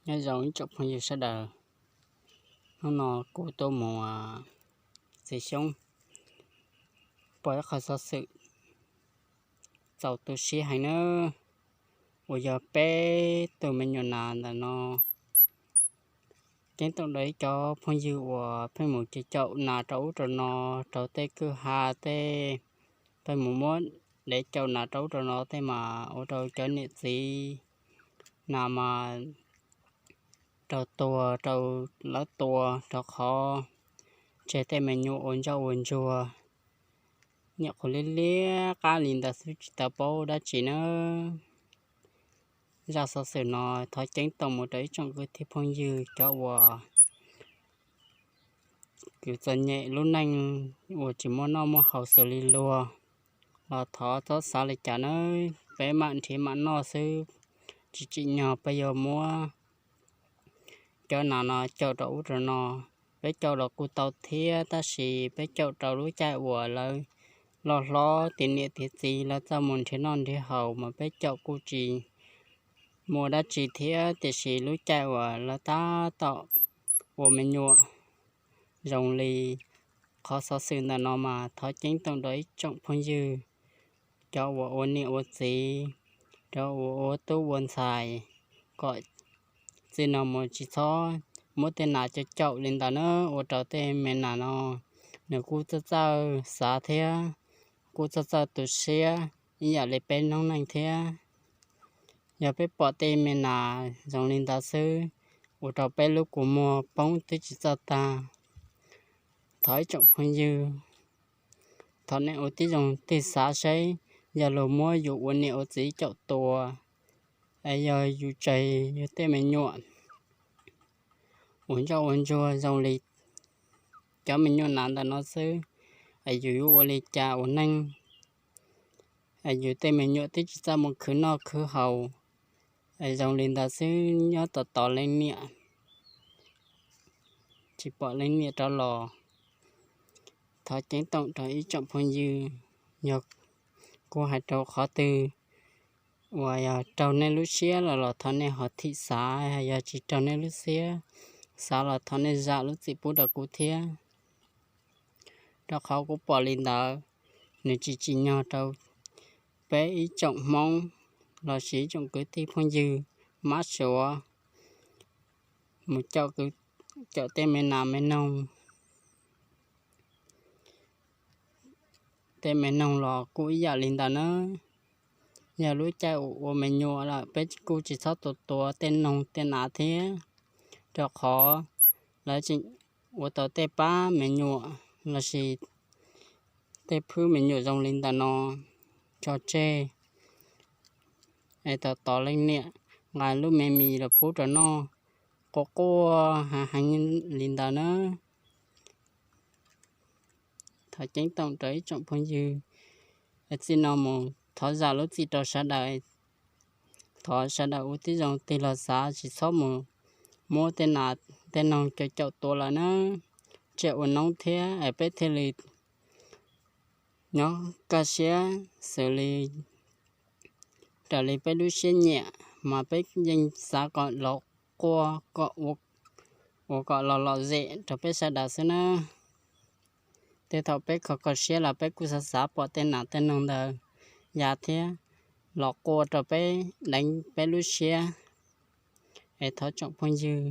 Nyob zoo ib tsoom phooj ywg sawv daws, hnub no kuv tuaj mus txiav xyoob, pom ib qho xov xwm txaus tu siab heev nawb, uas yog peb tug me nyuam nas ntawm no. Ceeb toom rau ib cov phooj ywg uas pheej mus caum caum nas rau ub rau no, rau tej kwj ha tej, pheej mus muab dev caum nas rau ub rau no tej mas ua rau cov niam txiv nas mas raug tuag rau lawv tua rau qhov tseg tej me nyuam ua ntsoj ua ntsuag. Nyuam qhuav liab liab qab li ntawd xwb tsis tau paub dab tsi nawb. Zaj xov xwm no thov ceeb toom mus rau ib tsoom kwv tij phooj ywg cov uas kws txom nyem lub neej uas tsis muaj noj muaj haus xws li luag los thov txhob xav li cas nawb, peb mam nrhiav mam noj xwb, tsis tsim nyog peb yuav muab cov nas no caum rau ub rau no. Peb caum los kuj tau thiab, tab sis peb caum rau lub caij uas lawv loj hlob tiav niam tiav txiv lawv txawj mus nrhiav noj nrhiav haus mas peb caum kuj tsis muaj dab tsi thiab, tiam sis lub caij uas lawv tab tom ua me nyuam zoo li qhov xov xwm ntawm no mas thov ceeb toom rau ib tsoom phooj ywg, cov uas ua niam ua txiv, cov uas ua tub ua ntxhais, kom txij no mus tsis txhob muab tej nas caum caum li ntawd na, ua rau tej me nas no nws kuj txawj txawj xav thiab kuj txawj txawj tu siab ib yam li peb noob neej thiab. Yog peb pom tej me nas zoo li ntawd xwb, ua rau peb lub kua muag poob twb tsis txawj tag. Thov ib tsoom phooj ywg, thov nej ua tib zoo tig xav saib, yog luag muab yus ua niam ua txiv caum tua, es yog yus tseg yus tej me nyuam ua ntsoj ua ntsuag zoo li cov me nyuam nas ntawm no xwb, es yus yuav ua li cas ua neej? Es yus tej me nyuam twb tsis txawj mus khwv noj khwv haus, es zoo li ntawd xwb nyob tos tos leej niam, tsis pom leej niam rov los. Thov ceeb toom rau ib tsoom phooj ywg, yog kuv hais rau qhov twg uas yog raug nej lub siab los los thov nej ho thim xav, yog tsis raug nej lub siab xav los thov nej zam lub txim pub rau kuv thiab. Rau qhov kuv pom li ntawd, nws tsis tsim nyog rau peb ib tsoom Hmoob lossis ib tsoom kwv tij phooj ywg mab suav mus caum, caum tej me nas me noog, tej me noog los kuj ib yam li ntawd na. Yog lub caij ua me nyuam lawm peb kuj tsis txhob tua tua tej noog tej nas thiab, rau qhov lawv tseem ua tau tej pab me nyuam lossis tej phwb me nyuam zoo li ntawm no tso tseg, es tos tos leej niam nqa lub me mis los pub rau noj, quaj quaj heev heev li ntawd na. Thov ceeb toom rau ib tsoom phooj ywg, txij no mus thov zam lub txim rau sawv daws. Thov sawv daws ua tib zoo tig los xav tsis txhob mus muab tej nas tej noog caum caum tua lawm na. Tsiaj ua noob thiab es peb thiaj li nyob kaj siab xws li raws li peb lub siab nyiam, mas peb yeej xav kom los quaj kom ua kom los lom zem rau peb sawv daws xwb na. Tej thaum peb kho kho siab los peb kuj xav xav pom tej nas tej noog ntawd ya thiab los quaj rau peb deev peb lub siab. Es thov tsoom phooj ywg